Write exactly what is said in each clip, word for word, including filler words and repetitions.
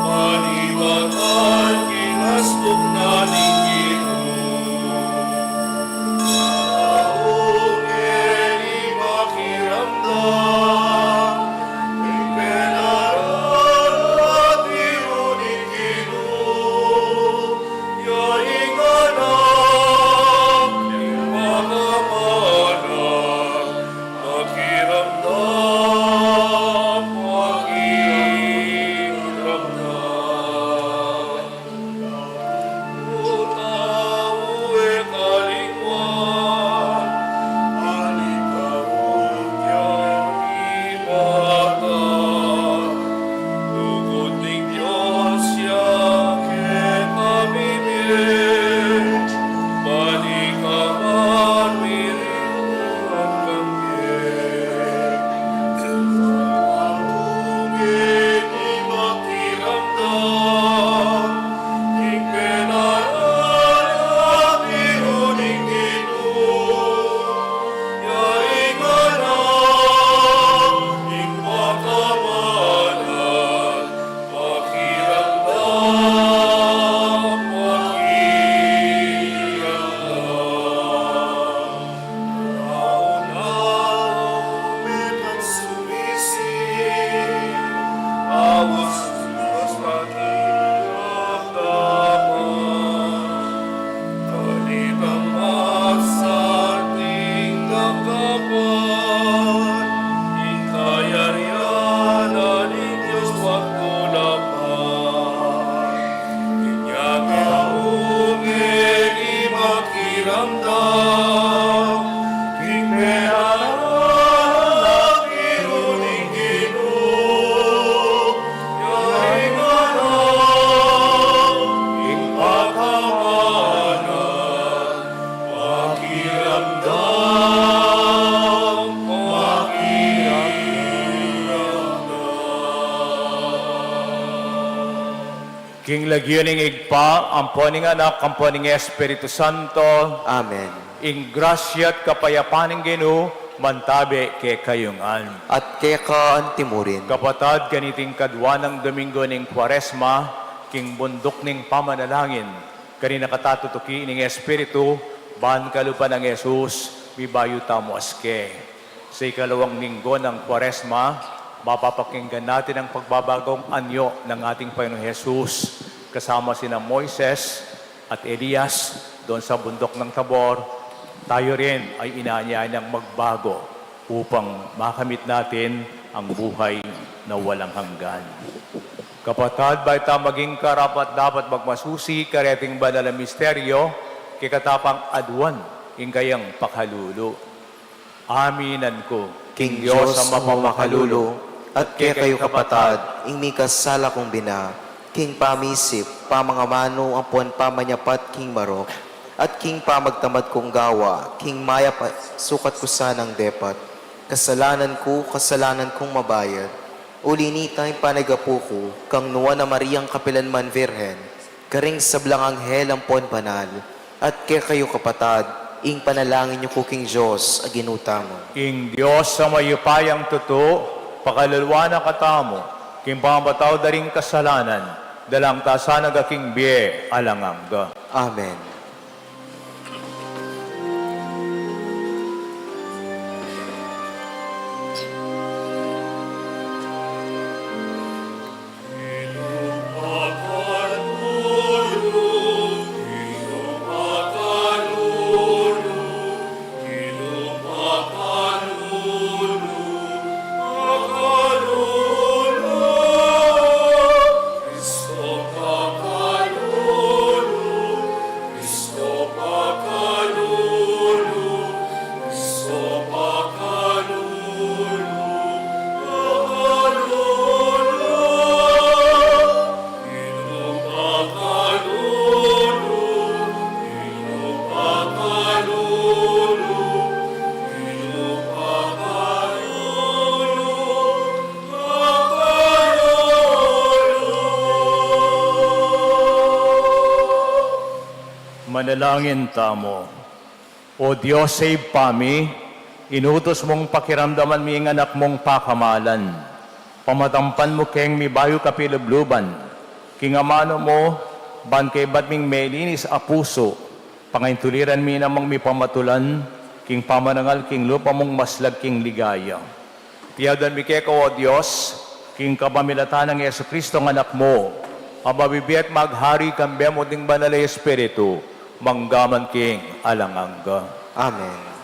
Panibatan king astung na ning Ginu. Aung e ni makiramdam king penararatiru ning Ginu. Ya ing anak ning pagamalan. Pakiramdam, pakiramdam. Tau e kalingwan, alikaun ya ing bata. Lugud ning Dios ya keta mimie, balik ka man mirin at kamye. Aung e ni makiramdam king penararatiru ning Ginu. Ya ing anak ning pagamalan. Pakiramdam, pakiramdam. Aun-aun me kang sumising, awas, awas pakiramdaman. Kalitang masanting tanggapan ing kayarian na ning Dios magpula pa. Inya aung e ni makiramdam king penararatiru ning Ginu. Ya ing anak ning pagamalan. Pakiramdam, pakiramdam. King lagyu ning Ibpa, ampo ning Anak, ampo ning Espiritu Santo. Amen. Ing grasya at kapayapan ning Ginu mantabe kekayu ngan. At keka anti murin. Kapatad, kaniting kadwa nang Domingo ning Kuaresma, king bunduk ning pamanalangin, karin na kata tutuki ning Espiritu, ban kalupa nang Jesus, mibayu tamu aske. Sa ikalawang linggo ng Kuaresma, mapapakinggan natin ang pagbabagong anyo ng ating Panginoong Jesus, kasama sina Moises at Elias doon sa bundok ng Tabor. Tayo rin ay inaanyaya niyang magbago upang makamit natin ang buhay na walang hanggan. Kapatad, bayu ta maging karapat-dapat magmasusi kareting banal a misteryo, kekatapang aduan ing kayang pakalulu. Aminan ku king Dios a mapamakalulu, at kekayu kapatad, ing mikasala kung bina, king pamisip, pamangamanu, ampon pamanyapat king marok, at king pamagtamad kung gawa, king mayap a sukat ku sanang depat. Kasalanan ku, kasalanan kung mabayad. Uli nita ing panaygapu ku kang Nuan a Mariang kapilanman Virgen, karing sablang anghel ampon banal, at kekayu kapatad, ing panalangin yu ku king Dios a Ginu tamu. Ing Dios a mayupayang tutu, pakaluluan na katamu king pamapatawad da ring kasalanan, dalang ta sana king bie alang angga. Amen. Manalangin tamu. O Dios a Ibpa mi, inutus mung pakiramdaman mi ing Anak mung pakamalan. Pamatampan mu keng mibayu kapilubluban, king amanu mu, ban kaybat ming melinis a pusu, pangaintuliran mi namang mipamatulan, king pamarangal king lupa mung maslag king ligaya. Iti aduan mi keka, O Dios, king kapamilatan nang Jesucristo a Anak mu, a mabibie at maghari kambe mu ding Banal a Espiritu, mangga man king alang angga. Amen.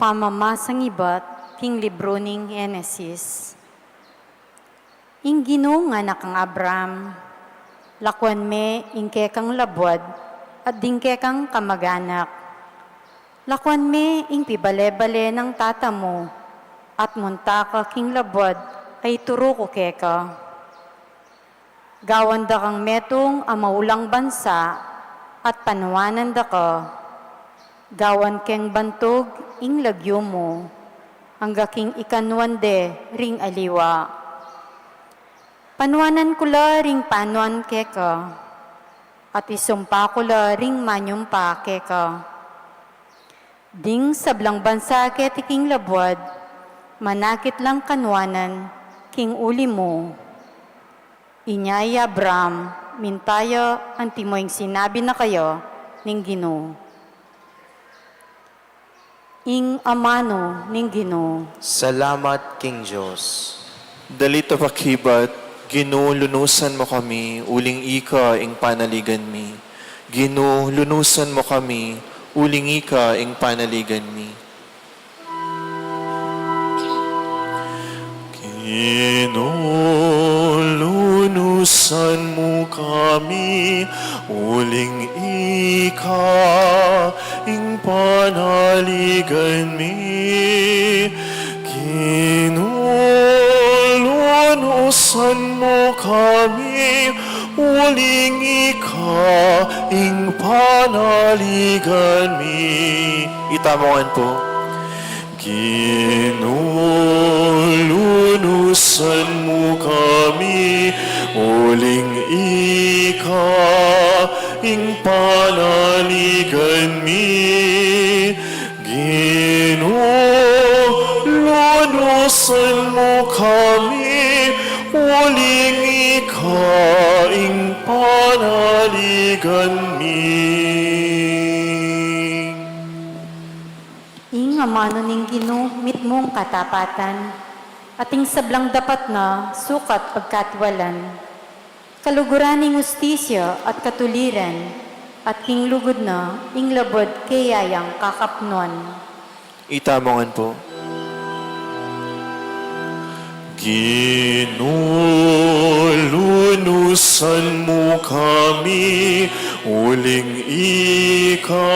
Pamamasang ibat king libru ning Henesis. Ing Ginu ngana kang Abram, lakuan me ing kekang labuad at ding kekang kamaganak. Lakuan me ing pibale-bale nang tata mu, at munta ka king labuad a ituru ku keka. Gawan da kang metung a maulang bansa, at panuanan da ka. Gawan keng bantug ing lagyu mu, angga king ikanuan de ring aliwa. Panuanan ku la ring panuan keka, at isumpa ku la ring manyumpa keka. Ding sablang bansa keti king labuad, manakit lang kanuanan king uli mu. Inya i Abram, minta ya antimo ing sinabi na kaya ning Ginu. Ing amanu ning Ginu. Salamat king Dios. Dalit a pakibat, Ginu, lunusan mu kami, uling ika ing panaligan mi. Ginu, lunusan mu kami, uling ika ing panaligan mi. Ginu, lunusan mu kami, uling ika ing panaligan mi. Ginu, lunusan mu kami, uling ika ing panaligan mi. Itamu ngan pu. Ginu, lunusan mu kami, uling ika ing panaligan mi. Ginu, lunusan mu kami, uling ika ing panaligan mi. Ing amanu ning Ginu mitmung katapatan, at ing sablang dapat na sukat pagkatiwalan. Kaluguran ning ustisya at katuliran, at king lugud na ing labud kaya yang kakapnuan. Itamu ngan pu. Ginu, lunusan mu kami, uling ika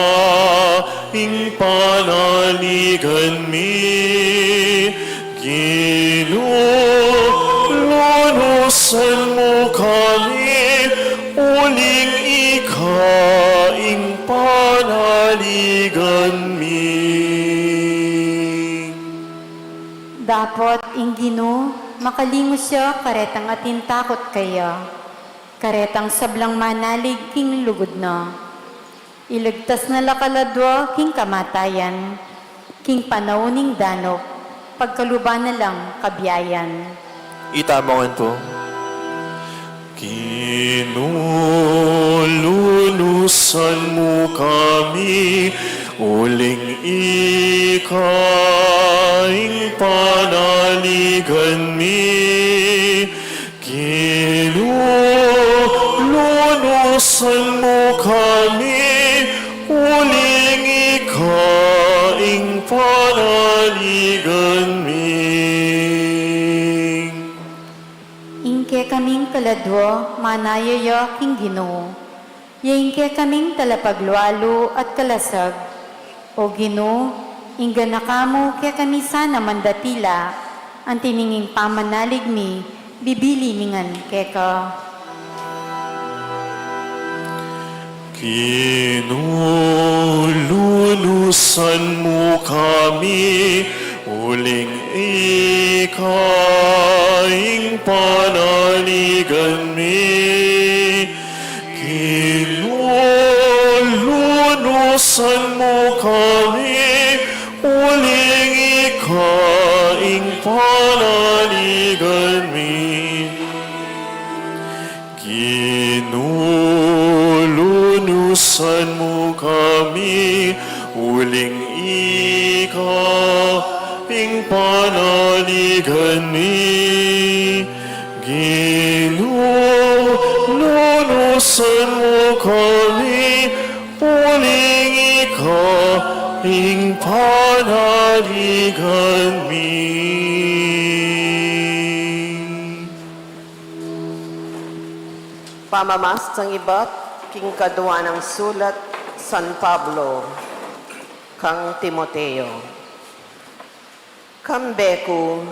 ing panaligan mi. Ginu, lunusan mu kami, uling ika ing panaligan mi. Dapot ing Ginu, makalimus ya karetang atin takut kaya, karetang sablang manalig king lugud na. Iligtas na la kaladua king kamatayan, king panaun ning danup, pagkaluban na lang kabiayan. Itamu ngan pu. Ginu, lunusan mu kami, uling ika ing panaligan mi. Ginu, lunusan mu kami, uling ika ing panaligan mi. Ing kekaming kaladua, manaya ya king Ginu. Ya ing kekaming talapaglualu at kalasag, O Ginu, ing ganaka mu kekami sana mandatila, anti ning ing pamanalig mi, bibili mi ngan keka. Ginu, lunusan mu kami, uling ika ing panaligan mi. Ginu, lunusan mu kami, uling ika ing panaligan mi. Ginu, lunusan mu kami, uling ika ing panaligan mi. Ginu, lunusan mu kami, uling ika ing panaligan mi. Pamamasan ibat king kadua nang sulat San Pablo kang Timoteo. Kambe ku,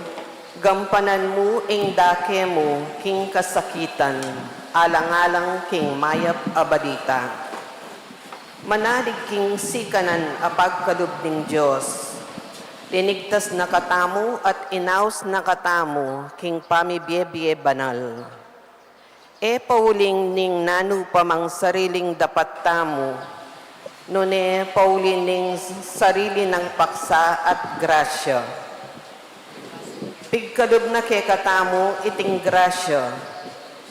gampanan mu ing dake mu king kasakitan, alang-alang king mayap a balita. Manalig king sikanan a pagkalub ning Dios. Linigtas na katamu at inaus na katamu king pamibie-bie banal. E pauling ning nanu pa mang sariling dapat tamu, nune pauli ning sarili nang paksa at grasya. Pigkalub na kekatamu iting grasya,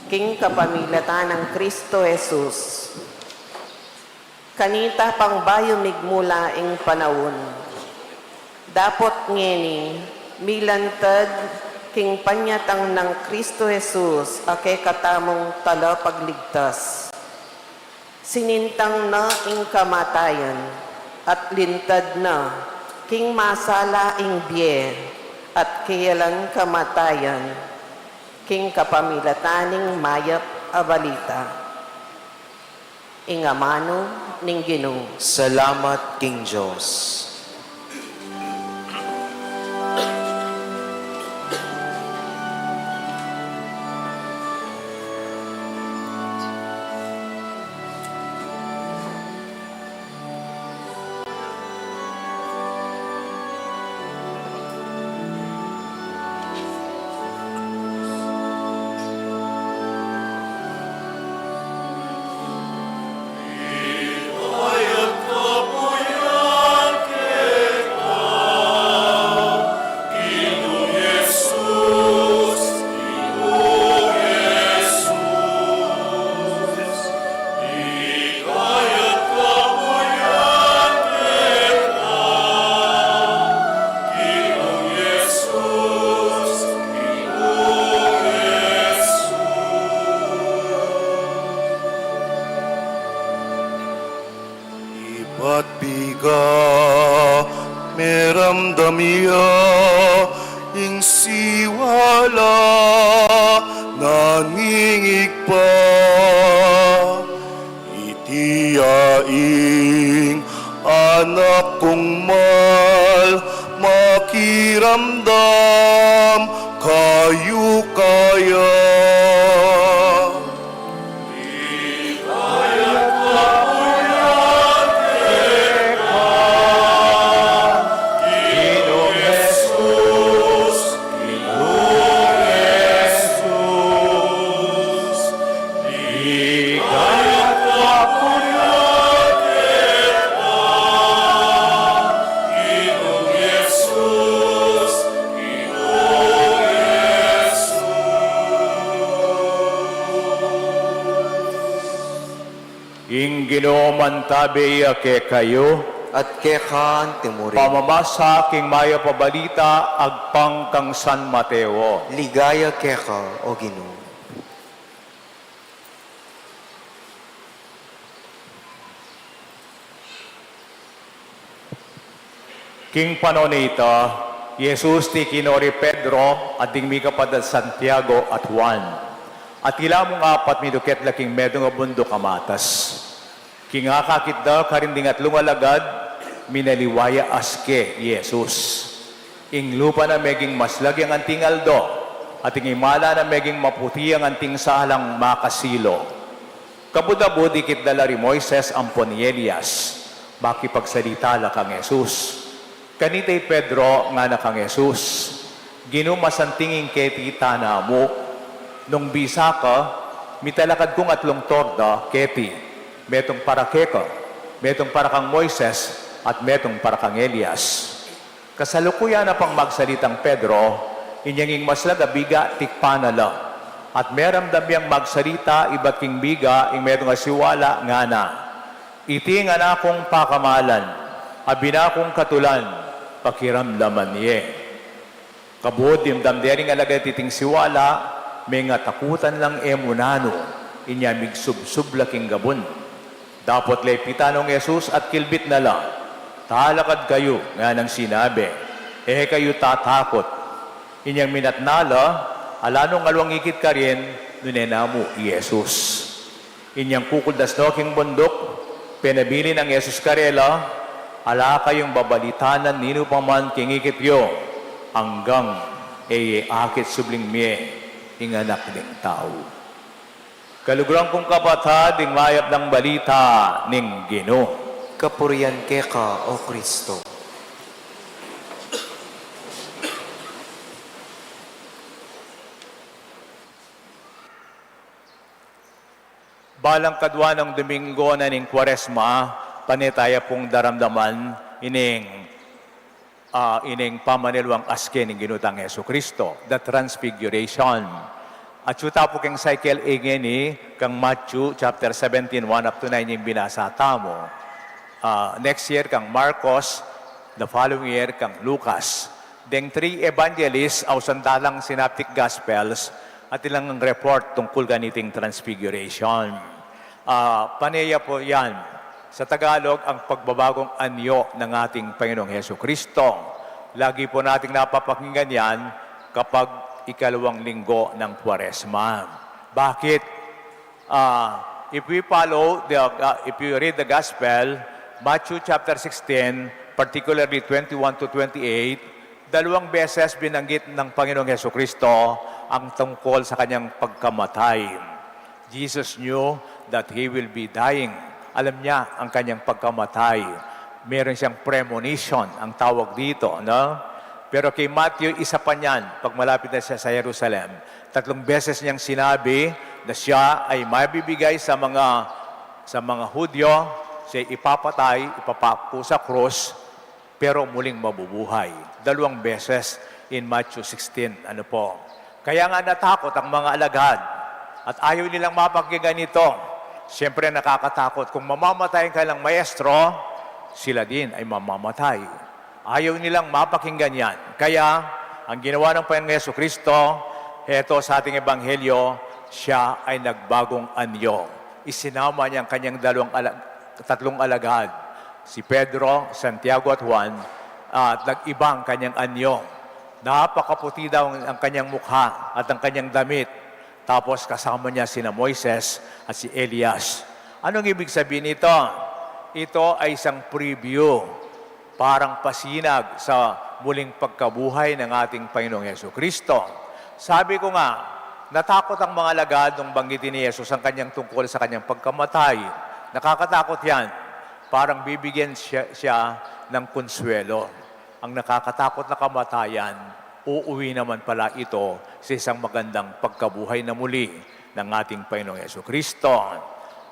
king kapamilatan nang Kristo Jesus. Kanita pang bayu migmula ing panaun, dapot ngeni, milantad king panyatang nang Kristo Jesus a kekatamung Talapagligtas. Sinintang na ing kamatayan, at lintad na king masala ing bie, at kealan kamatayan, king kapamilatan ning mayap a balita. Ing amanu ning Ginu. Salamat king Dios. Ibat piga meramdam ya ing siwala nang igpa. Iti ya ing anak kung mal, makiramdam kayu kaya. Ing Ginu mantabe ya kekayu. At keka antimurin. Pamamasa king mayap a balita agpang kang San Mateo. Ligaya keka, O Ginu. King panaun a ita, i Jesus tikinuri Pedro, at ding mikapatad Santiago at Juan. At ila mung apat midukit la king medung a bunduk a matas. King akakit da karin ding atlung alagad, minaliwa ya aske i Jesus. Ing lupa na meging maslag yang anting aldo, at ing imala na meging maputi yang anting salang makasilo. Kabud-abud ikit da la ri Moises ampon i Elias, makipagsalita la kang Jesus. Kanita i Pedro, ngana kang Jesus, "Ginu, masanting ing keti tana mu. Nung bisa ka, mitalakad kung atlung torda keti, metung para keka, metung para kang Moises, at metung para kang Elias." Kasalukuyan na pang magsalitang Pedro, inyang ing maslag a biga tikpan na la. At meramdam yang magsalita ibat king biga ing metung a siwala, ngana, "Iti ing Anak kung pakamalan, a bina kung katulan, pakiramdaman ye." Kabud dimdam de ring alagad iting siwala, mengatakutan lang e mu nanu, inya migsubsub la king gabun. Dapot lepitan nong Jesus at kilbit na la, "Talakad kayu," nganang sinabi, "e kayu tatakut." Inyang minatna la, "Ala nung alwang ikit karin?" Nune na mu i Jesus. Inyang kukuldas no king bunduk, penabilin nang Jesus karela, "Ala kayung babalitanan ninu pa man king ikit yu, anggang e ye akit subling mie ing Anak ning Tau." Kaluguran kung kapatad, ing mayap nang balita ning Ginu. Kapurian keka, O Kristo. Balang kadwa nang Domingo na ning Kuaresma, pane taya pung daramdaman ining, ah, ining pamanilwang aski ning Ginu tang Jesucristo, the Transfiguration. Atyu ta pu keng cycle a ngeni, kang Matthew chapter seventeen, one up to nine ing binasa tamu. Ah, next year kang Marcos, the following year kang Lucas. Deng three evangelists, ausan da lang synoptic gospels, atin lang report tungkul kaniting Transfiguration. Ah, pane ya pu yan. Sa Tagalog, ang pagbabagong anyo ng ating Panginoong Hesukristo. Lagi po nating napapakinggan yan kapag ikalawang linggo ng Kuaresma. Bakit? Ah, if we follow the, ah, if you read the Gospel, Matthew chapter sixteen, particularly twenty-one to twenty-eight, dalawang beses binanggit ng Panginoong Hesukristo ang tungkol sa kanyang pagkamatay. Jesus knew that he will be dying. Alam niya ang kanyang pagkamatay. Meron siyang premonition, ang tawag dito, no? Pero kay Matthew, isa pa niyan, pag malapit na siya sa Jerusalem, tatlong beses niyang sinabi na siya ay mabibigay sa mga, sa mga Hudyo, siya ipapatay, ipapaku sa krus, pero muling mabubuhay. Dalawang beses in Matthew sixteen. Ano po? Kaya nga natakot ang mga alagad at ayaw nilang mapakinggan ito. Siyempre, nakakatakot. Kung mamamatay ang kanilang maestro, sila din ay mamamatay. Ayaw nilang mapakinggan yan. Kaya, ang ginawa ng Panginoong Yesu Kristo, heto sa ating ebanghelyo, siya ay nagbagong anyo. Isinama niya ang kanyang dalawang ala-, tatlong alagad, si Pedro, Santiago at Juan, at nag-iba ang kanyang anyo. Napakaputi daw ang, ang kanyang mukha at ang kanyang damit. Tapos kasama niya sina Moises at si Elias. Anong ibig sabihin nito? Ito ay isang preview, parang pasinag sa muling pagkabuhay ng ating Panginoong Yesu Kristo. Sabi ko nga, natakot ang mga alagad nung banggitin ni Jesus ang kanyang tungkol sa kanyang pagkamatay. Nakakatakot yan. Parang bibigyan siya, siya ng konsuwelo. Ang nakakatakot na kamatayan, uuwi naman pala ito sa isang magandang pagkabuhay na muli ng ating Panginoong Yesu Kristo.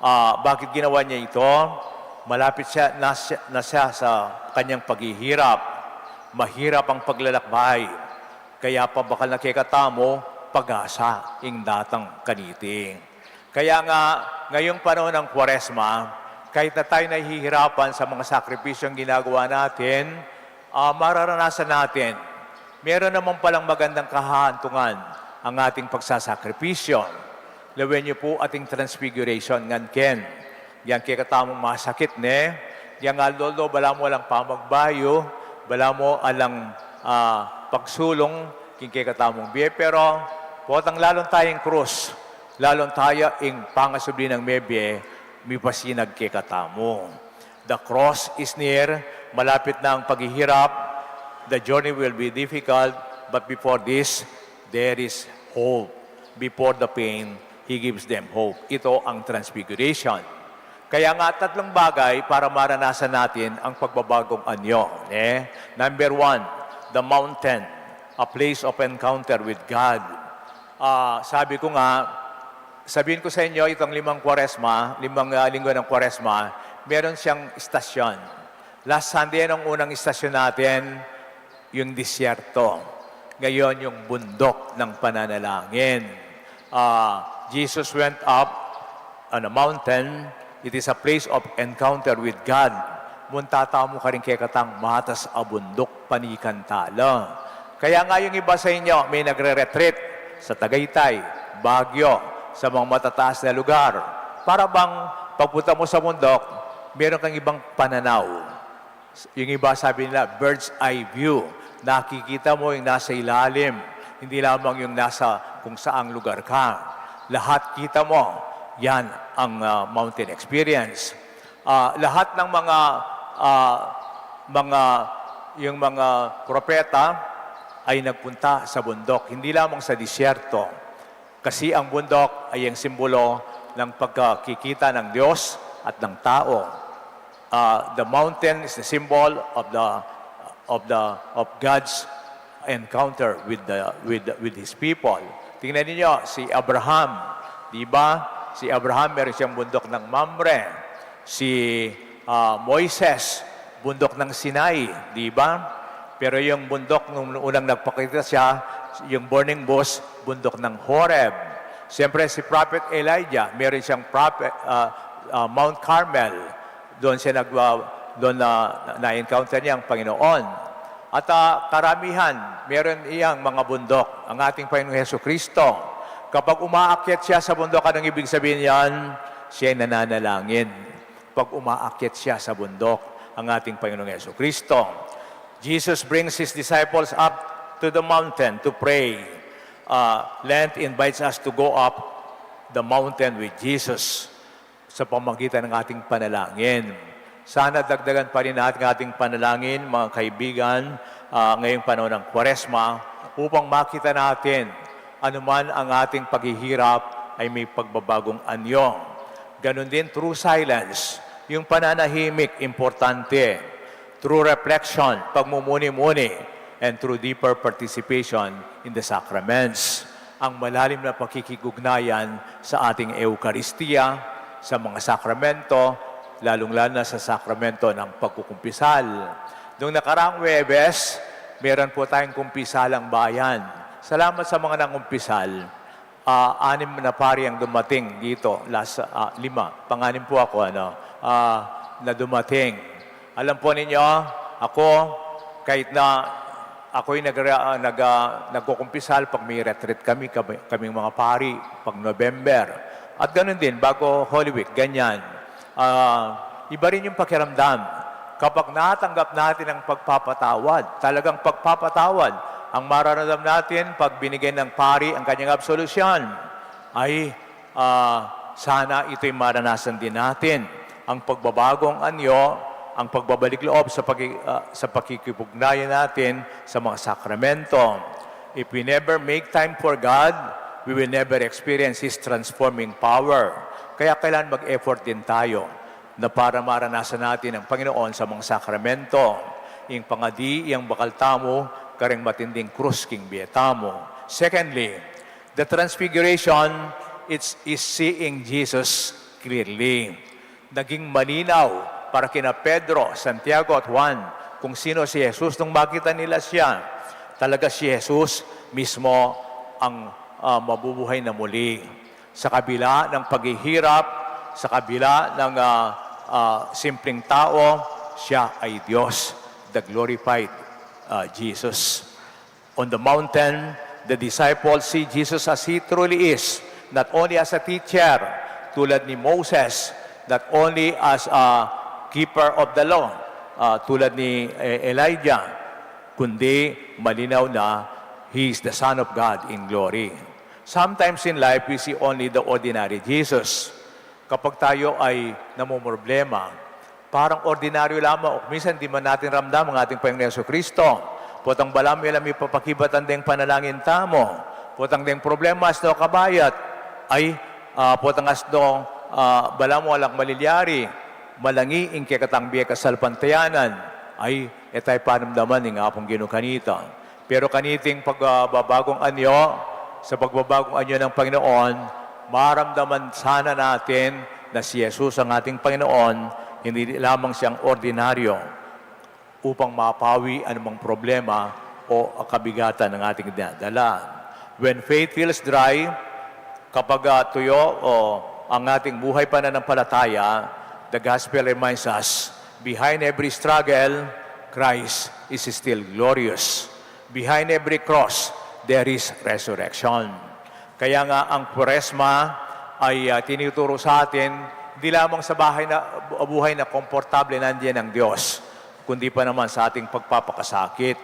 Ah, bakit ginawa niya ito? Malapit siya, na siya, na siya sa kanyang paghihirap. Mahirap ang paglalakbay. Kaya pabakal na kekatamu, pag-asa ing datang kaniti. Kaya nga, ngayong panahon ng Kuwaresma, kahit na tayo nahihirapan sa mga sakripisyong ginagawa natin, ah, mararanasan natin, meron naman palang magandang kahahantungan ang ating pagsasakripisyo. Lawen niyo po ating Transfiguration, ngan ken. Yang kekatamung masakit, ne? Yang aldo-aldo, balamu alang pamagbayu, balamu alang, ah, pagsulung king kekatamung bie, pero potang lalung taya ing krus, lalung taya ing pangasubli nang mebie, mipasinag kekatamu. The cross is near, malapit na ang paghihirap, the journey will be difficult, but before this, there is hope. Before the pain, He gives them hope. Ito ang transfiguration. Kaya nga, tatlong bagay para maranasan natin ang pagbabagong anyo. Eh? Number one, the mountain, a place of encounter with God. Ah, sabi ko nga, sabihin ko sa inyo, itong limang Kwaresma, limang, ah, linggo ng Kwaresma, meron siyang istasyon. Last Sunday, anong unang istasyon natin? Yung disyerto. Ngayon, yung bundok ng pananalangin. Ah, Jesus went up on a mountain. It is a place of encounter with God. Munta tamu karing kekatang matas a bundok, panikan tala. Kaya nga yung iba sa inyo, may nagre-retreat sa Tagaytay, Baguio, sa mga matataas na lugar. Para bang pagpunta mo sa bundok, meron kang ibang pananaw. Yung iba sabi nila, bird's eye view. Nakikita mo yung nasa ilalim, hindi lamang yung nasa kung saang lugar ka. Lahat kita mo, yan ang, ah, mountain experience. Ah, lahat ng mga, ah, mga, yung mga propeta ay nagpunta sa bundok, hindi lamang sa disyerto. Kasi ang bundok ay ang simbolo ng pagkakikita ng Diyos at ng tao. Ah, the mountain is the symbol of the, of the, of God's encounter with the, with, with His people. Tingnan ninyo, si Abraham, di ba? Si Abraham, meron siyang bundok ng Mamre. Si, ah, Moises, bundok ng Sinai, di ba? Pero yung bundok nung unang nagpakita siya, yung burning bush, bundok ng Horeb. Siyempre, si Prophet Elijah, meron siyang prophet, ah, ah, Mount Carmel. Doon siya nag-, ah, doon na, na-encounter niya ang Panginoon. At, ah, karamihan, meron iyang mga bundok, ang ating Panginoong Hesus Kristo. Kapag umaakyat siya sa bundok, anong ibig sabihin yan? Siya'y nananalangin. Pag umaakyat siya sa bundok, ang ating Panginoong Hesus Kristo. Jesus brings His disciples up to the mountain to pray. Uh, Lent invites us to go up the mountain with Jesus sa pamagitan ng ating panalangin. Sana dagdagan pa rin natin ang ating panalangin, mga kaibigan, ah, ngayong panahon ng Kwaresma, upang makita natin, anuman ang ating paghihirap, ay may pagbabagong anyo. Ganun din, through silence, yung pananahimik, importante. Through reflection, pagmumuni-muni, and through deeper participation in the sacraments. Ang malalim na pakikipag-ugnayan sa ating Eukaristiya, sa mga sakramento, lalong-lalo na sa sakramento ng pagkukumpisal. Nung nakaraang Huwebes, meron po tayong kumpisalang bayan. Salamat sa mga nangumpisal. Ah, anim na pari ang dumating dito, last, ah, lima, pang-anim po ako, ano, ah, na dumating. Alam po ninyo, ako, kahit na ako'y nag-, ah, nag-, ah, nagkukumpisal pag may retreat kami, kami, kaming mga pari, pag November. At ganun din, bago Holy Week, ganyan. Ah, iba rin yung pakiramdam. Kapag natanggap natin ang pagpapatawad, talagang pagpapatawad, ang mararamdam natin pag binigay ng pari ang kanyang absolusyon, ay, ah, sana ito'y maranasan din natin. Ang pagbabagong anyo, ang pagbabalik loob sa paki-, ah, sa pakikipag-ugnayan natin sa mga sakramento. If we never make time for God, we will never experience His transforming power. Kaya kailangan mag-effort din tayo na para maranasan natin ang Panginoon sa mga sakramento. Ing pangadi, yang bakal tamu, karing matinding krus king bie tamu. Secondly, the transfiguration, it's, is seeing Jesus clearly. Naging malinaw para kina Pedro, Santiago, at Juan kung sino si Jesus nung makita nila siya. Talaga si Jesus mismo ang, ah, mabubuhay na muli. Sa kabila ng paghihirap, sa kabila ng, ah, ah, simpleng tao, siya ay Diyos, the glorified, ah, Jesus. On the mountain, the disciples see Jesus as He truly is, not only as a teacher, tulad ni Moses, not only as a keeper of the law, ah, tulad ni, eh, Elijah, kundi malinaw na He is the Son of God in glory. Sometimes in life, we see only the ordinary Jesus. Kapag tayo ay namomroblema, parang ordinaryo lamang, o minsan di man natin ramdam ang ating Panginoong Yesu Kristo. Potang balam ila mipapakibat ang deng panalangin tamu. Potang deng problema, no kabayat, ay Ah, potang asno, ah, balamu alang malilyari, malangi ing kekatang bie kasalpantayanan, ay, e taya panamdaman ing Apung Ginu kanita. Pero kaniting pagbabagung anyo, sa pagbabagung anyo ng Panginoon, maramdaman sana natin na si Jesus ang ating Panginoon, hindi lamang siyang ordinaryo upang mapawi anumang problema o kabigatan ng ating dinadala. When faith feels dry, kapag, ah, tuyo o ang ating buhay pananampalataya, the gospel reminds us, behind every struggle, Christ is still glorious. Behind every cross, there is resurrection. Kaya nga ang Kwaresma ay, ah, tinuturo sa atin, hindi lamang sa bahay na, buhay na komportable nandiyan ang Diyos, kundi pa naman sa ating pagpapakasakit.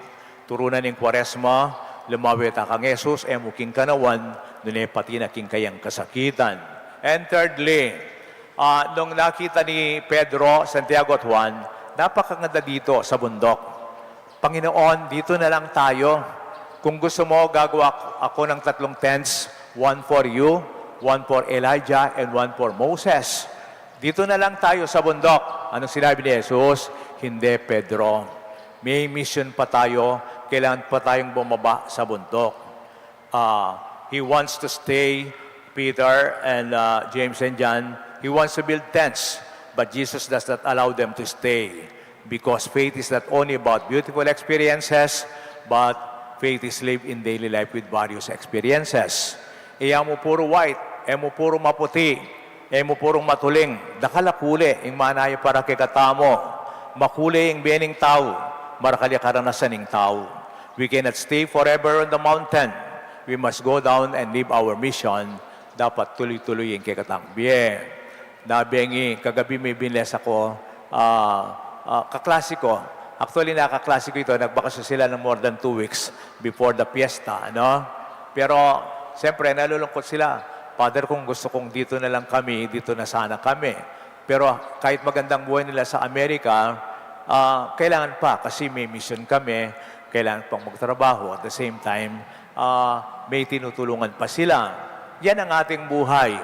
Turu na ning Kwaresma, lumawe ta kang Jesus, e mu king kanawan, nune pati na king kayang kasakitan. And thirdly, ah, nung nakita ni Pedro, Santiago at Juan, napakaganda dito sa bundok. Panginoon, dito na lang tayo. Kung gusto mo, gagawa ak-, ako ng tatlong tents, one for you, one for Elijah, and one for Moses. Dito na lang tayo sa bundok. Anong sinabi ni Jesus? Hindi, Pedro. May mission pa tayo. Kailangan pa tayong bumaba sa bundok. Uh, he wants to stay, Peter and, uh, James and John, he wants to build tents, but Jesus does not allow them to stay because faith is not only about beautiful experiences, but faith is lived in daily life with various experiences. E ya mu puro white, e mu puro maputi, e mu purong matuling, dakal a kule ing manaya para kekatamu, makule ing bie ning tau, marakal ya karanasan ning tau. We cannot stay forever on the mountain. We must go down and live our mission. Dapat tuloy-tuloy ing kekatang bie. Nabengi, kagabi may binles ako, ah, ah, kaklase ko. Actually, nakaklase ko ito, nagbakasyon sila ng more than two weeks before the fiesta, ano? Pero, siyempre, nalulungkot sila. "Father, kung gusto kong dito na lang kami, dito na sana kami." Pero kahit magandang buhay nila sa Amerika, ah, kailangan pa kasi may mission kami, kailangan pang magtrabaho. At the same time, ah, may tinutulungan pa sila. Yan ang ating buhay.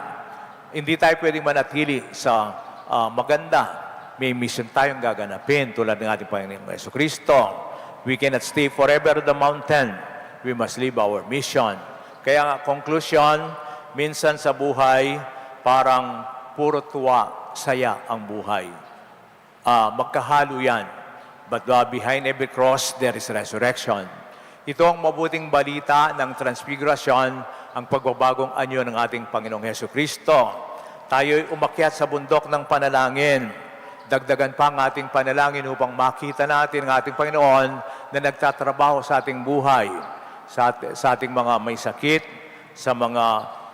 Hindi tayo pwedeng manatili sa, ah, maganda. May mission tayong gaganapin tulad ng ating Panginoong Yesu Kristo. We cannot stay forever on the mountain. We must live our mission. Kaya nga, conclusion, minsan sa buhay, parang puro tuwa, saya ang buhay. Ah, magkahalo yan. But, ah, behind every cross, there is resurrection. Ito ang mabuting balita ng Transfigurasyon, ang pagbabagong anyo ng ating Panginoong Hesu Kristo. Tayo'y umakyat sa bundok ng panalangin. Dagdagan pa ang ating panalangin upang makita natin ang ating Panginoon na nagtatrabaho sa ating buhay, sa at-, sa ating mga may sakit, sa mga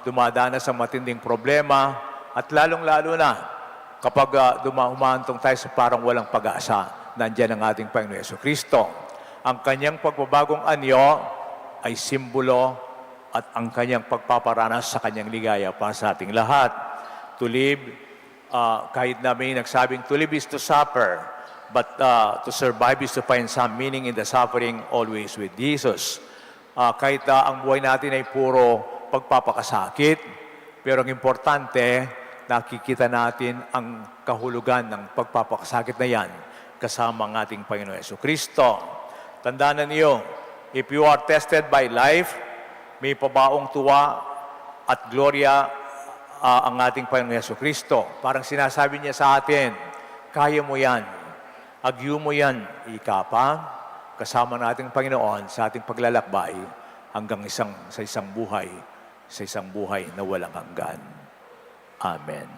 dumadanas sa matinding problema, at lalong-lalo na kapag, ah, duma-, humahantong tayo sa parang walang pag-asa, nandiyan ang ating Panginoon Yesu Kristo. Ang kanyang pagbabagong anyo ay simbolo at ang kanyang pagpaparanas sa kanyang ligaya para sa ating lahat. To live, ah, kahit na may nagsabing, "To live is to suffer, but, ah, to survive is to find some meaning in the suffering always with Jesus." Ah, kahit, ah, ang buhay natin ay puro pagpapakasakit, pero ang importante, nakikita natin ang kahulugan ng pagpapakasakit na yan kasama ang ating Panginoon Yesu Kristo. Tandaan niyo, if you are tested by life, may pabaong tuwa at gloria, ah, ang ating Panginoon Yesu Kristo. Parang sinasabi niya sa atin, "Kaya mo yan. Agyu mo yan, ika pa." Kasama nating Panginoon sa ating paglalakbay hanggang isang, sa isang buhay, sa isang buhay na walang hanggan. Amen.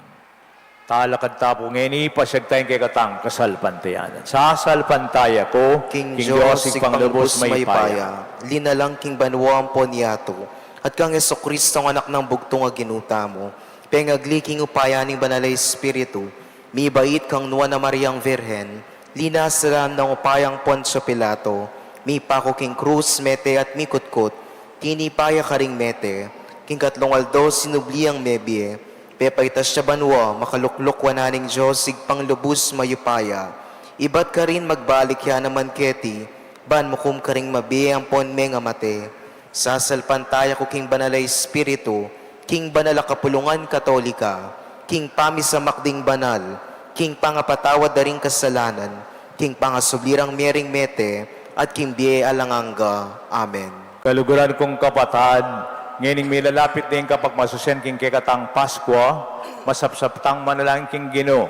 Talakad ta pu ngeni, pasiag taya king kekatang kasalpantayanan. Sasalpantaya ku king Dios, Ibpang lubus mayupaya, linalang king banua ampon yatu, at kang Jesucristo, Anak nang bugtung a Ginu tamu, pengagli king upaya ning Banal a Espiritu, mibait kang Nuan a Mariang Virgen, linasa la nang upaya nang Poncio Pilato, mipaku king krus, mete at mikutkut, tinipa ya karing mete, king katlung aldo sinubli yang mebie, pepaitas ya banua, makalukluk wanan ning Dios Ibpang lubus mayupaya. Ibat karin magbalik ya naman keti, ban mukum karing mabie ampon mengamate. Sasalpantaya ku king Banal a Espiritu, king banal a kapulungan Katolika, king pamisamak ding banal, king pangapatawad da ring kasalanan, king pangasubli rang mie ring mete, at king bie alang angga. Amen. Kaluguran kung kapatad, ngening milalapit ding kapagmasusian king kekatang Paskwa, masapsap tang manalangin king Ginu,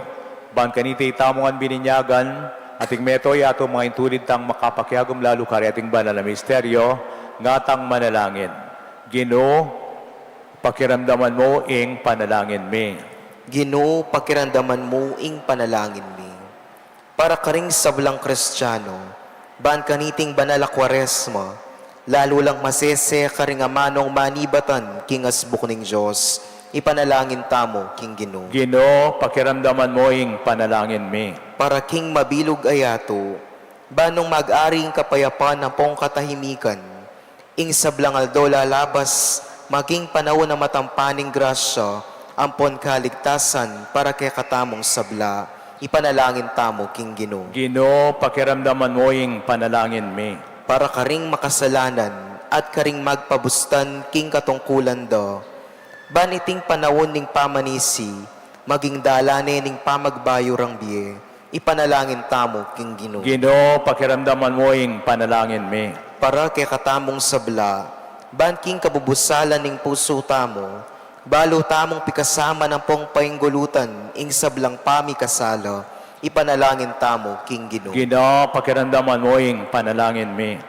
ban kaniti tamung bininyagan, at ing mabilug a yatu, mangintulid tang makapakiagum lalu kareting banal a misteryo, ngatang manalangin. Ginu, pakiramdaman mu ing panalangin mi. Ginu, pakiramdaman mu ing panalangin mi. Para karing sablang Kristiano, ban kaniting banal a Kwaresma, lalu lang masese karing amanung manibatan king asbuk ning Dios, ipanalangin tamu king Ginu. Ginu, pakiramdaman mu ing panalangin mi. Para king mabilug a yatu, ban nung mag-ari ing kapayapan ampong katahimikan, ing sablang aldo lalabas, maging panaun a matampa ning grasya ampon kaligtasan para kekatamung sabla, ipanalangin tamu king Ginu. Ginu, pakiramdaman mu ing panalangin mi. Para karing makasalanan at karing magpabustan king katungkulan da, ban iting panaun ning pamanisi, maging dalan ne ning pamagbayu rang bie, ipanalangin tamu king Ginu. Ginu, pakiramdaman mu ing panalangin mi. Para kekatamung sabla, ban king kabubusalan ning pusu tamu, balu tamung pikasama ampong painggulutan ing sablang pamikasala, ipanalangin tamu king Ginu. Ginu, pakiramdaman mu ing panalangin mi.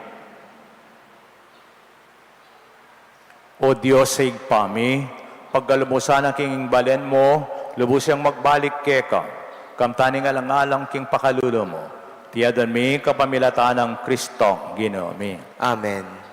O Dios a Ibpa mi, pagkalubusan na king balen mu, lubus yang magbalik keka, kamtan ing alang-alang king pakalulu mu. Iti adwan mi kapamilatan nang Kristong Ginu mi. Amen.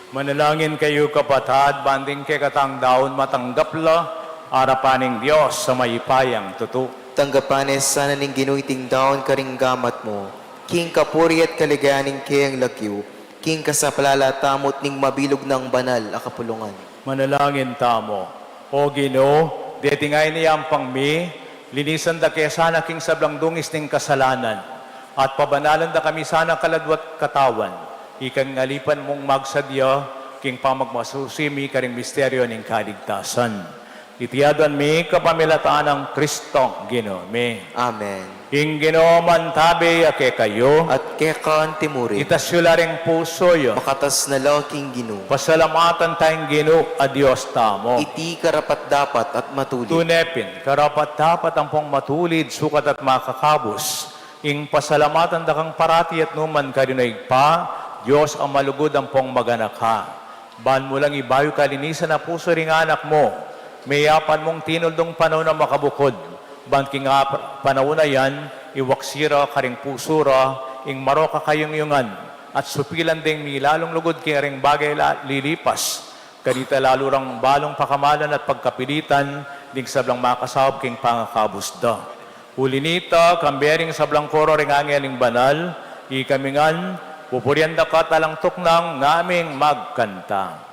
Manalangin kayu, kapatad, ban ding kekatang daun matanggap la arapan ning Dios a mayupayang tutu. Tanggapan ne sana ning Ginu iting daun karing gamat mu, king kapurian at kaligayan ning keyang lagyu, king kasaplalan tamu at ning mabilug nang banal a kapulungan. Manalangin tamu. O Ginu, deti ngeni yampang mi, linisan da ke sana king sablang dungis ning kasalanan, at pabanalan da kami sana kaladwa't katawan, ikang alipan mung magsadya king pamagmasusi mi karing misteryo ning kaligtasan. Iti aduan mi kapamilatan nang Kristong Ginu mi. Amen. Ing Ginu mantabe ya kekayu. At keka antimurin. Itas yu la ring pusu yu. Makatas na la king Ginu. Pasalamatan tang Ginu a Dios tamu. Iti karapat-dapat at matulid. Tune pin, karapat-dapat ampong matulid, sukat at makakabus, ing pasalamatan da kang parati at nukarin man, Ibpa, Dios a malugud ampong maganaka. Ban mu lang ibayu kalinisan a pusu ring anak mu, meyapan mung tinuldung panaun a makabukud, ban king ap-, panaun a yan, iwaksi ra karing pusu ra ing marok a kayungyungan, at supilan deng milalung lugud karing bagay la lilipas, kanita lalu rang balung pakamalan at pagkapilitan ding sablang makasaup king pangakabus da. Uli nita, kambe ring sablang koro ring angel ning banal, ikami ngan, pupurian da ka at alang tuknang ngaming magkanta.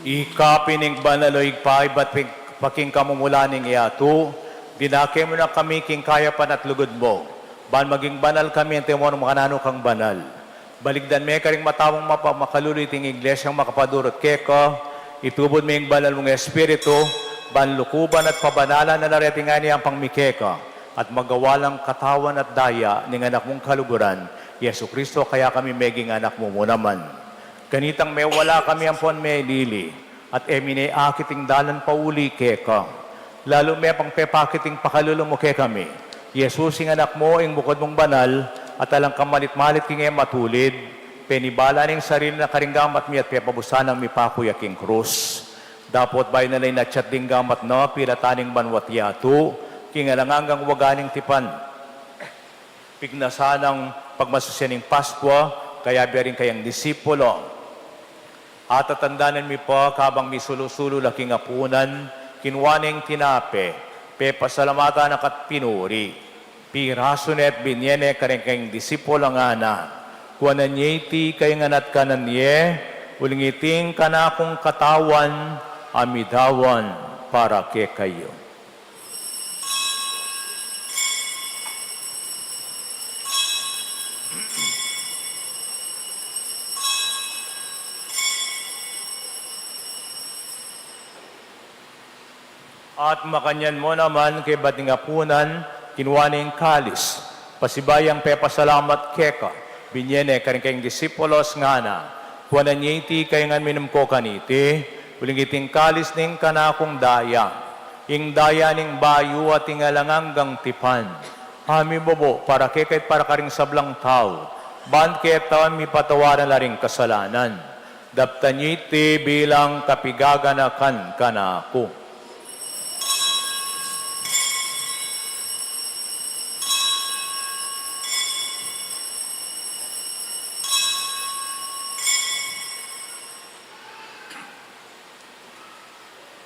Ika pin ing banal, o Ibpa, ibat pin paking kamumulan ning yatu, dinake mu na kami king kayapan at lugud mu, ban maging banal kami antimong makananu kang banal. Balikdan me karing mata mung mapamakalulu iting iglesyang makapadurut keka, itubud me ing banal mung Espiritu, ban lukuban at pabanalan na la reti ngeni ampang mi keka, at magawa lang katawan at daya ning Anak mung kaluguran, Jesucristo, kaya kami meging anak mu mu naman. Kanitang mewala kami ampon melili, at e mi ne akit ing dalan pauli keka. Lalu me pang pepakit ing pakalulu mu kekami. Jesus, ing Anak mu, ing bukud mung banal, at alang kamalit-malit king e matulid, penibala ne ing sarili na karing gamat mi at pepabusan nang mipaku ya king krus. Dapot bayu na la inatyat ding gamat na, pilatan ning banwa't yatu, king alang anggang waga ning tipan. Pignasan nang pagmasusian ning Paskua, kayabe ring kayang disipulo. Atatandanan mi pa, kabang misulu-sulu la king apunan, kinua ne ing tinape, pepasalamatan na ka't pinuri. Pirasu ne at binie ne karing kayang disipulo, ngana: Kuanan ye iti kayu ngan at kanan ye, uling iti ing kanakung katawan a midaun para kekayu. At makanyan mu naman, kaybat ning apunan, kinua ne ing kalis, pasibayu yang pepasalamat keka, binie ne karing kayang disipulos, ngana: Kuanan ye iti kayu ngan minum ko kaniti, uling iti ing kalis ning kanakung daya, Ing daya ning bayu at ing alang anggang tipan, a mibubu para kekayu at para karing sablang tau, ban keta mipatawaran la ring kasalanan. Daptan ye iti bilang kapigaganakan kanaku.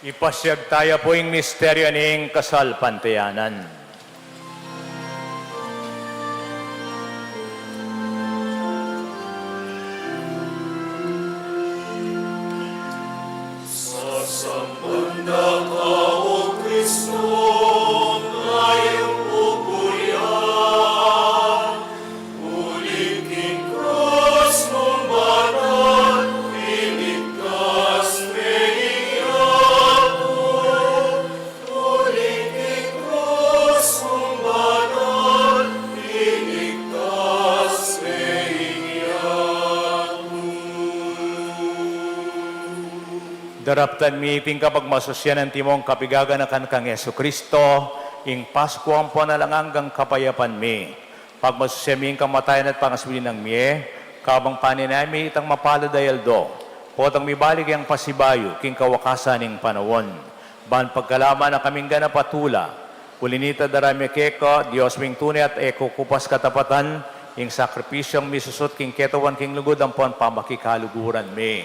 Ipasiag taya pu ing misteryu ning kasalpantayanan. Sasamban da ka, O Kristo, ngayun pupurian, uli king krus mung banal, iligtas me ing yatu. Uli king krus mung banal, iligtas me ing yatu. Daraptan mi iting kapagmasusyan antimong kapigaganakan kang Jesucristo, ing Pasku ampon alang anggang kapayapan mi. Pagmasusyan mi ing kamatayan at pangasubli nang mie, kabang paninayan mi itang mapalad a aldo, potang mibalik yang pasibayu king kawakasan ning panaun. Ban pagkalaman na kaming ganap a tula, uli nita darame keka, Dios ming tune at e kukupas katapatan, ing sakripisyung misusut king ketawan king lugud ampon pamikikaluguran mi.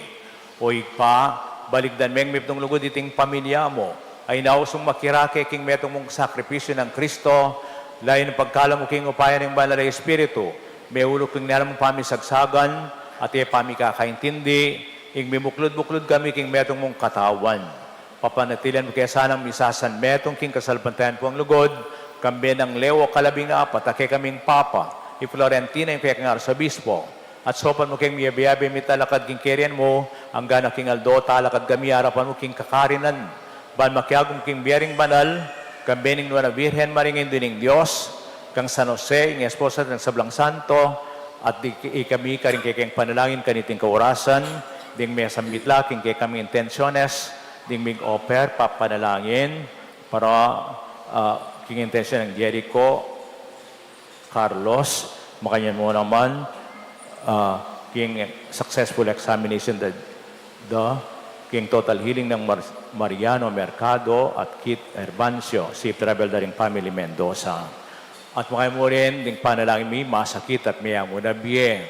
O Ibpa, balikdan meng mipnung lugud iting pamilya mu, a inausung makirake king metung mung sakripisyu nang Kristo, layun pagkalub mu king upaya ning Banal a Espiritu, meuluk king nanu mang pamisagsagan, at e pamikakaintindi, ing mibuklud-buklud kami king metung mung katawan. Papanatilian mu ke sanang misasanmetung king kasalpantayanan pung lugud, kambe nang Leo kalabing apat, a kekaming Papa, i Florentino ing kekang Arsobispo, at saupan mu keng miyabe-yabe mitalakad king keyarian mu, anggana king aldo talakad kami arapan mu king kakarinan, ban makiagum king bie ring banal, kambe ning Nuan a Virgen Maria, Indu ning Dios, kang San Jose, ing esposo at ing sablang santo, at di ikami karing kekeng panalangin kaniting kaurasan, ding mesambit la king kekaming intensiones, ding mig-offer, papanalangin, para, ah, king intensyon nang Jericho, Carlos, makanyan mu naman, ah, king successful examination da, da, king total healing nang Mar-, Mariano Mercado at Kit Herbancio, safe travel da ring family Mendoza. At makanyan mu rin ding panalangin mi masakit at meangu na bie.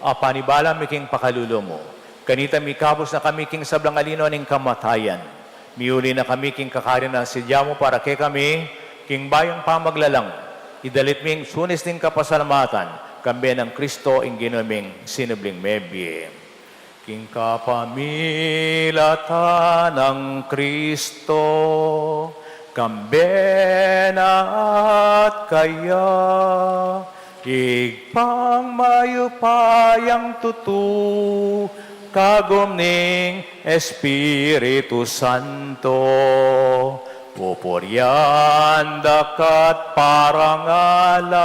A panibala mi king pakalulu mu, kanita mikabus na kami king sablang alino ning kamatayan. Miuli na kami king kakarinan a sadya mu para kekami, king bayung pamaglalang, idalit mi ing sunis ning kapasalamatan, kambe nang Kristo ing Ginu ming sinubling mebie. King kapamilatan nang Kristo, kambe na at kaya, Ibpang mayupayang tutu, kagum ning Espiritu Santo, pupurian da ka't parangalan,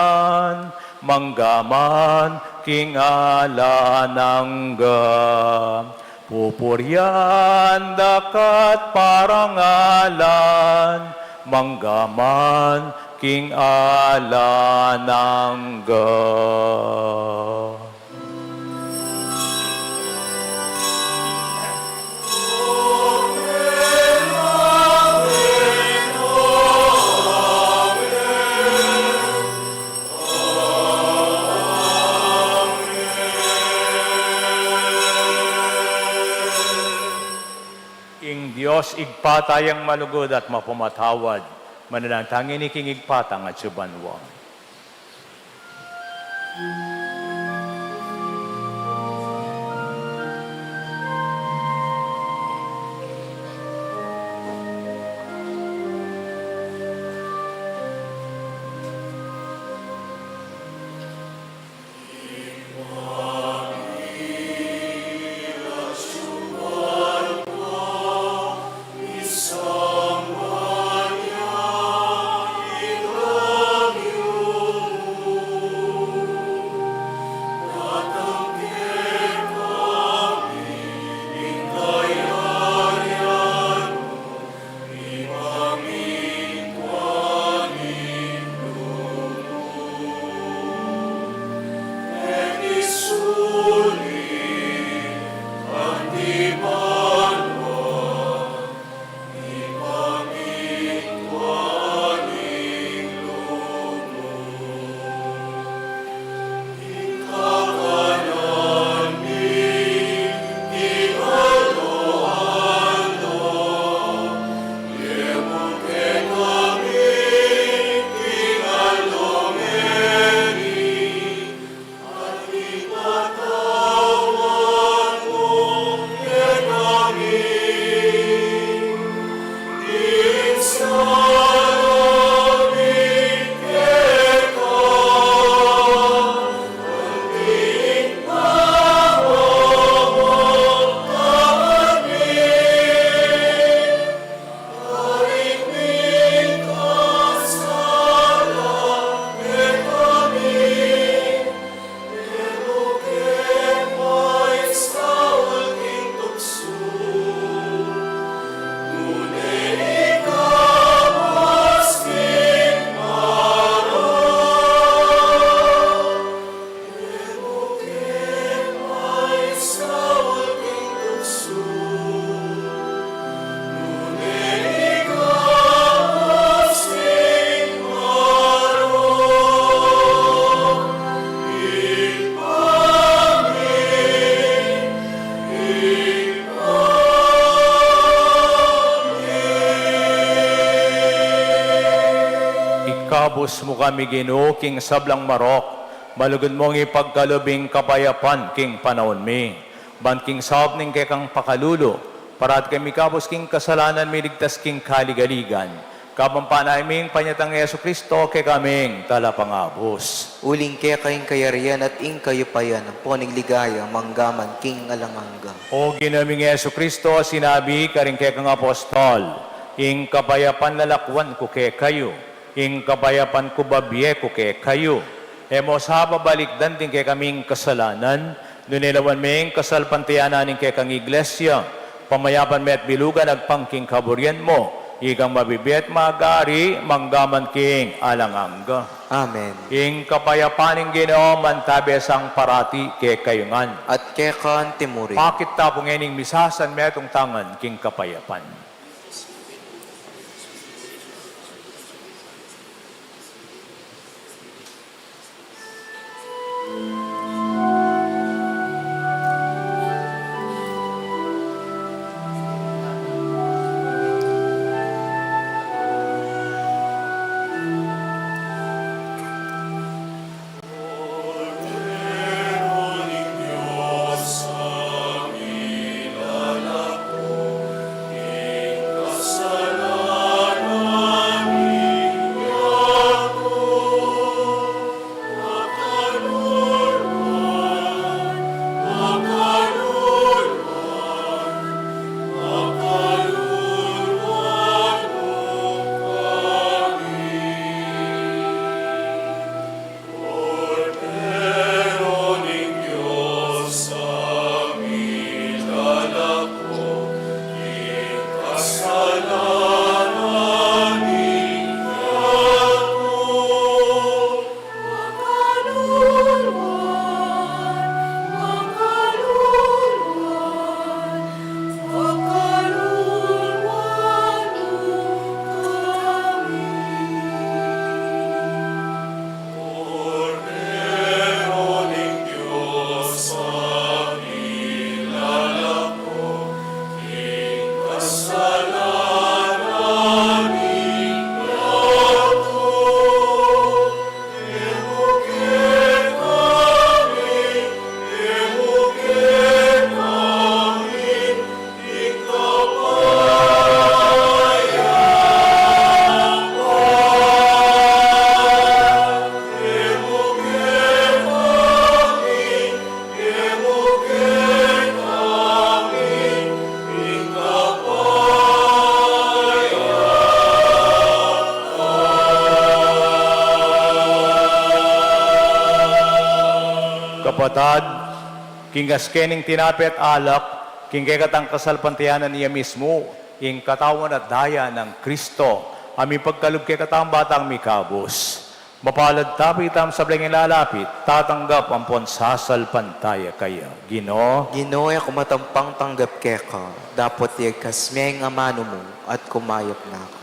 mangga man king alang angga. Pupurian da ka't parangalan, mangga man king alang angga. Ing Dios Ibpa tayang malugud at mapamatawad, manalangin tamu ngeni king Ibpa tang atsu banua. Ikabus mu kami, Ginu, king sablang marok, malugud mung ipagkalub ing kapayapan king panaun mi. Ban king saup ning kekang pakalulu, parati kami ikabus king kasalanan, miligtas king kaligaligan. Kabang panaun ming panyatang Jesu Kristo, kekaming talapangabus. Uling keka ing kayarian at ing kayupayan, ampon ing ligaya, manggaman king alang angga. O Ginu ming Jesu Kristo, sinabi karing kekang apostol, ing kapayapan lalakwan ku kekayu, ing kapayapan ku babie ku kekayu. E mu sa babalikdan ding kekaming kasalanan, nune lawan me ing kasalpantayanan ning kekang Iglesia, pamayapan me at bilugan agpang king kaburian mu, ikang mabibie at mag-ari manggaman king alang angga. Amen. Ing kapayapan ning Ginu mantabe sa parati kekayu ngan. At keka antimurin. Pakit ta pu ngening misasan metung tangan king kapayapan. Kapatad, king aske ning tinape at alak, king kekatang kasalpantayanan iya mismu, ing katawan at daya nang Kristo, a mipagkalub kekatang batang mikabus. Mapalad tamu itang sablang ilalapit, tatanggap ampon sasalpantaya kaya. Ginu. Ginu, e ku matampang tanggap keka, dapot iyagkas me ing amanu mu, at kumayap na ku.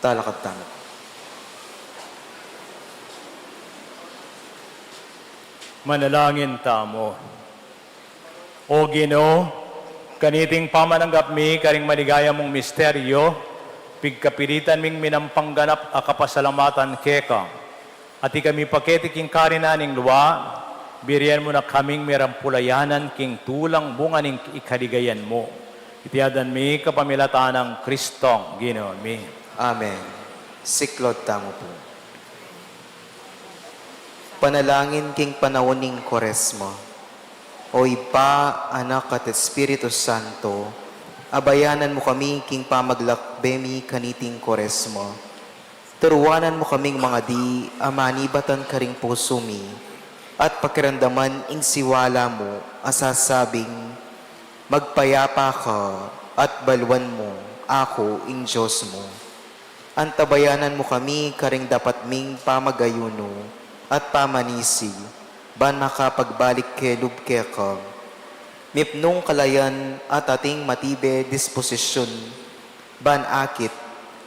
Talakad tamu. Manalangin tamu. O Ginu, kaniting pamananggap mi karing maligaya mung misteryo, pigkapilitan ming minampangganap a kapasalamatan keka. At ikami paketi king karinan ning lua, birian mu na kaming mirampulayanan king tulang bunga ning ikaligayan mu. Iti aduan mi kapamilatan nang Kristong Ginu mi. Amen. Siklaud tamu pu. Panalangin king panaun ning Kuaresma. O Ibpa, Anak, at Espiritu Santo, abayanan mu kami king pamaglakbe mi kaniting Kuaresma. Turuanan mu kaming mangadi a manibatan karing pusu mi, at pakiramdaman ing siwala mu a sasabing, "Magpayapa ka, at baluan mu, aku ing Dios mu." Antabayanan mu kami karing dapat ming pamag-ayunu at pamanisi, ban makapagbalik kelub keka. Mipnung kalayan at ating matibe disposisyun, ban akit,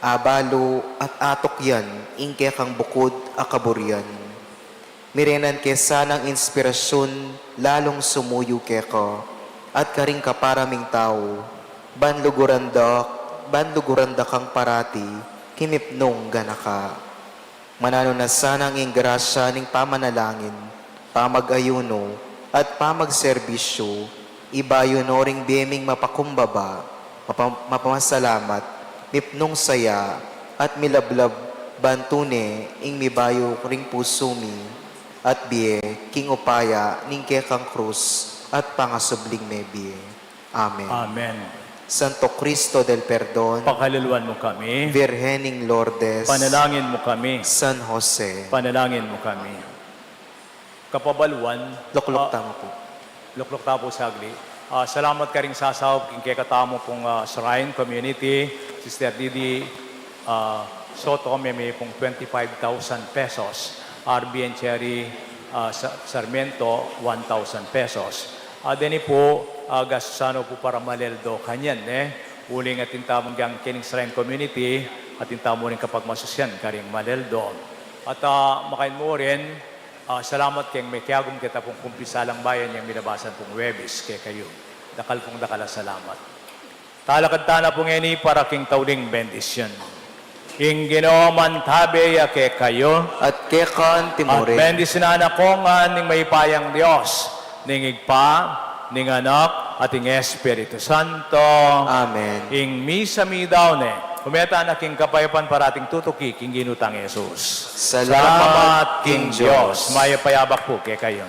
abalu, at atukyan ing kekang bukud a kaburian. Mirenan ke sanang inspirasyun lalung sumuyu keka at karing kapara ming tau, ban luguran da, ban luguran da kang parati king mipnung ganaka. Mananu na sanang ing grasya ning pamanalangin, pamag-ayunu, at pamagserbisyu, ibayu no ring bie ming mapakumbaba, mapa-, mapamasalamat, mipnung saya, at milablab, ban tune ing mibayu ring pusu mi, at bie king upaya ning kekang krus at pangasubling mebie. Amen. Amen. Santo Cristo del Perdon, pakaluluan mu kami. Virgen ning Lourdes, panalangin mu kami. San Jose, panalangin mu kami. Kapabaluan, lukluk, ah, tamu pu. Lukluk tamu pu sagli. Ah, salamat karing sasaup king kekatamu pung, ah, Shrine Community, Sister Didi, ah, Soto, mie mi pung twenty-five thousand pesos, R B and Cherry, ah, Sa-, Sarmiento, one thousand pesos. Ah, deni pu, ah, gastusan no pu para Maleldo kanyan, ne? Uling atin tamung yang kening Shrine Community, atin tamu ring kapagmasusyan karing Maleldo. At, ah, makain mu rin, ah, salamat keng mekiagum keta pung kumpisalang bayan yang milabasan pung Huwebes kekayu. Dakal pung dakal a salamat. Talakad tana pu ngeni para king tauling bendisyun. Ing Ginu mantabe ya kekayu. At keka naman. At murin, bendisyunan na kayu ngan ning mayupayang Dios, ning Ibpa, ning Anak, at ning Espiritu Santo. Amen. Ing misa meyari ne. Ume tana king kapayapan parating tutuki king Ginu tang Jesus. Salamat king Dios. Mayap a yabak pu kekayu.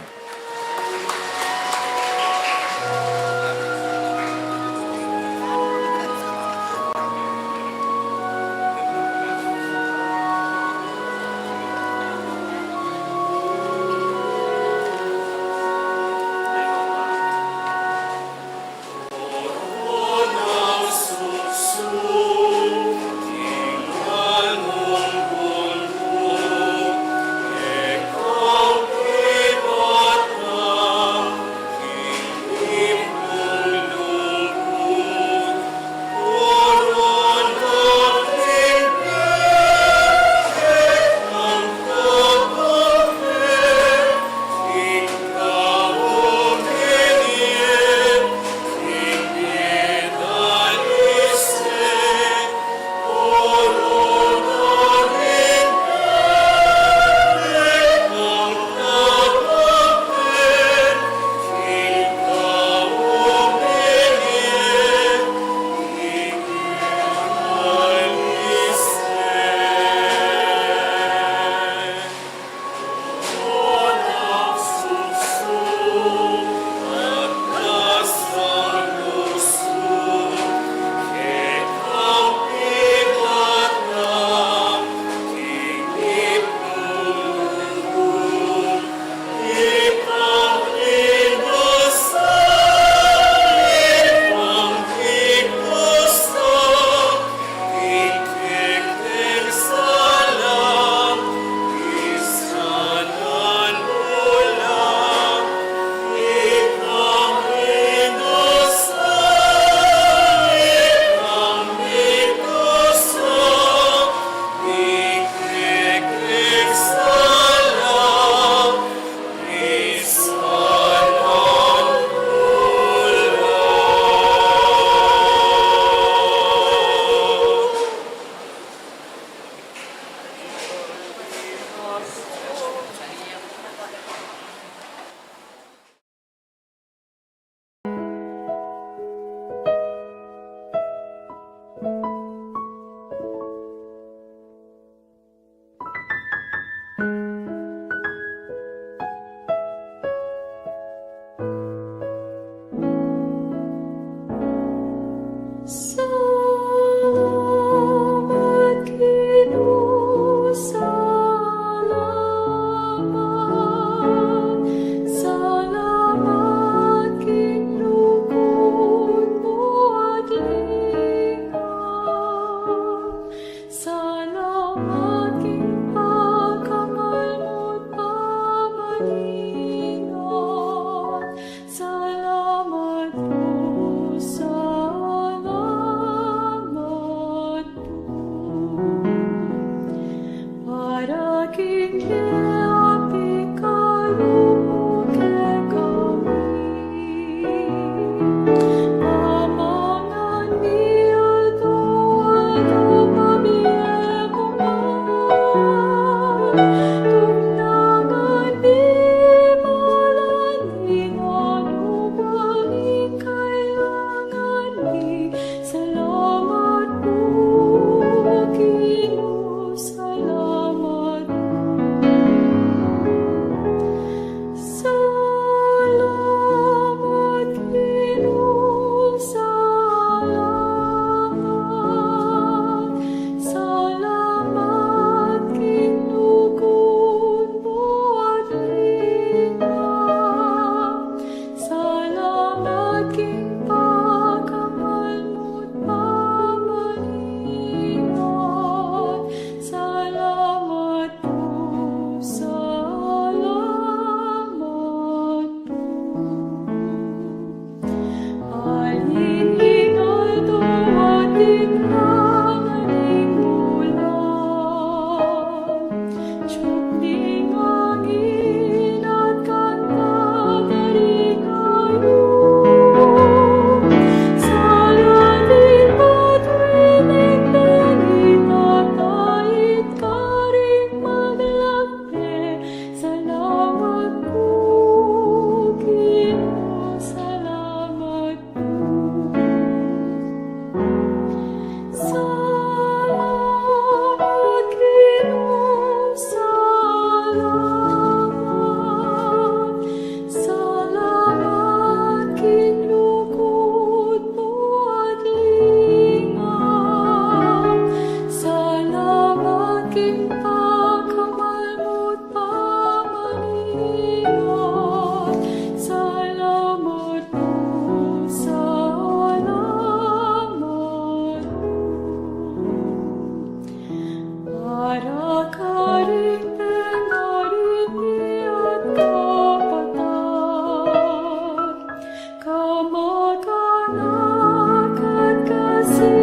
Kanakan kasi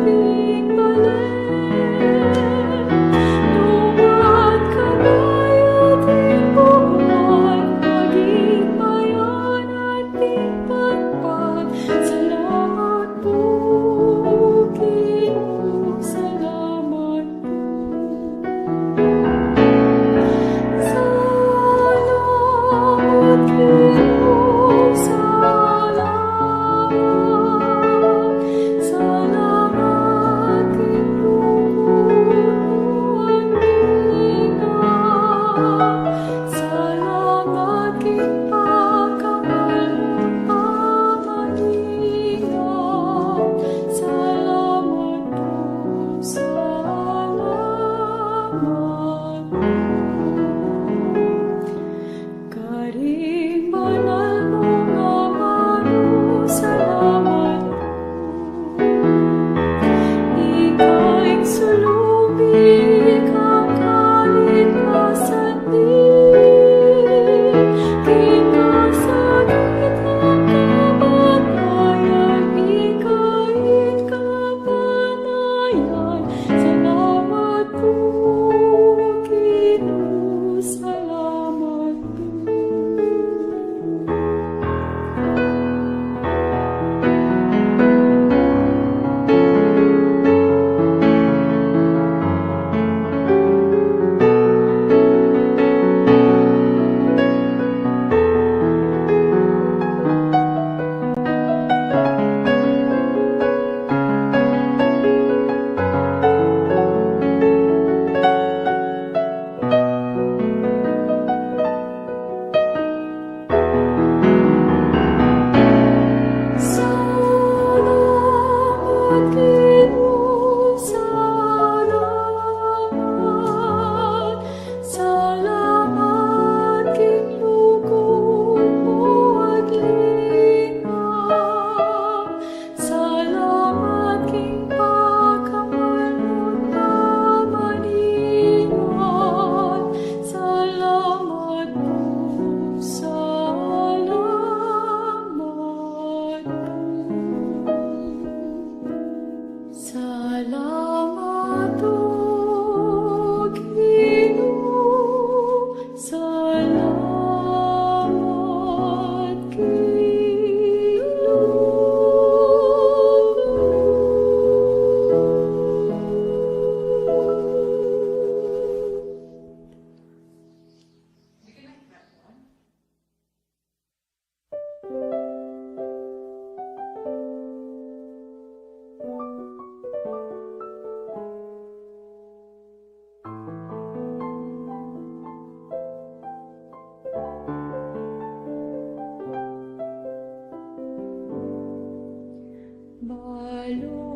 pin balen, nuan ka bayat ing buhay, maging mayan at pin pagpag. Salamat pu, Ginu, salamat pu. Salamat, Ginu, salamat. Salamat, Ginu, salamat king pakamal mung pamaninga. Salamat pu, salamat pu. Karing banal mung amanu, salamat pu. Ika ing sulung mi, ika ing kaligtasan mi. King kasakit at kamatayan, ika ing kapanayan. Salamat pu, Ginu, salamat pu. Salamat, Ginu, salamat. Salamat king lugud mu at linaw. Salamat king pakamal mung pamaninga. Salamat pu, salamat pu. Salamat, O Ginu, salamat king lugud. Balu